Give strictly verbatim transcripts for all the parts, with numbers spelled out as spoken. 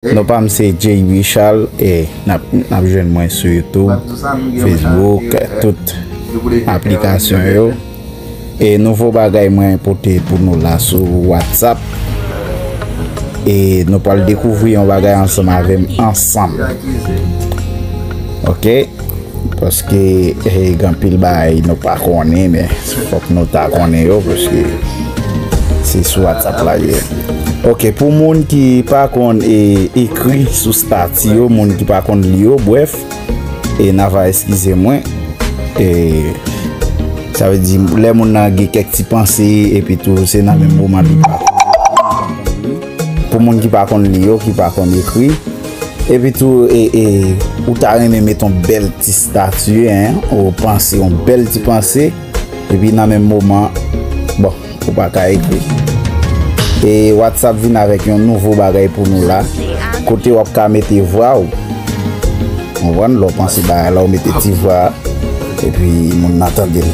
Non pa m se J B Charles, e n ap, n ap jwenn mwen sou YouTube, Facebook, tout aplikasyon yo. E nouvo bagay mwen pote pou nou la sou WhatsApp. E nou pral dekouvri yon bagay ansanm avè m ansanm. Ok? Paske, eh, gen anpil bagay nou pa konnen, men fòk nou ta konnen yo, paske se sou WhatsApp la ye. Ok, pou moun ki pa konn, eh, ekri sou stati yo, moun ki pa konn li yo, brèf, e n a va eskize mwen. E sa vle di, lè moun nan gen kèk ti panse, epi tou, se nan menm moman li pa. Pou moun ki pa konn li yo, ki pa konn ekri, epi tou, e, e, ou ta renmen met yon bèl ti stati, en, ou panse yon bèl ti panse, epi nan menm moman, bon, ou pa ka ekri. E WhatsApp vin avèk yon nouvo bagay pou nou la, kote w ap ka mete vwa w. Ou konprann? Lè w panse bagay la, ou mete ti vwa, epi moun nan tande l.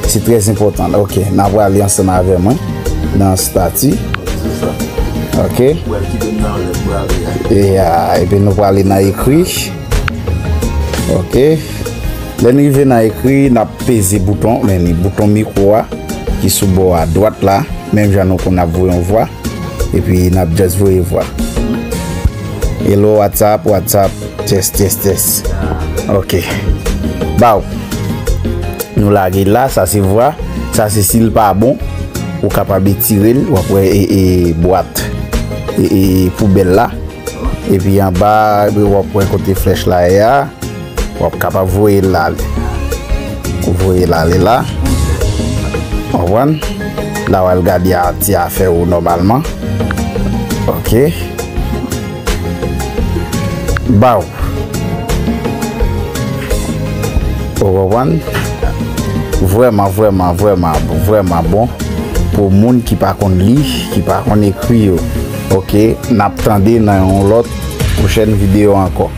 Se trè enpòtan. Ok, n a prale ansanm avè mwen nan stati. Ok. E, a, epi nou prale nan ekri. Ok. Lè n rive nan ekri, n ap peze bouton, men ni bouton mikwo a ki sou bò a dwat la, menm jan nou konn ap voye yon vwa, epi n ap just voye vwa. Hello, what's up, what's up, test, test, test. Ok. Baw. Nou lage la, sa se vwa, sa se si l pa bon, ou kapab etire l, w ap wè e, e bwat e, e poubèl la. Epi anba, w ap wè kote flèch la ye a. W ap kapab voye l ale. Ou voye l ale la. Konprann? La w al gade a ti afè ou nòmalman. Ok. Baw. Ou konprann? Vrèman, vrèman, vrèman, vrèman bon pou moun ki pa konn li, ki pa konn ekri yo. Ok, n ap tande nan yon lòt pwochèn videyo ankò.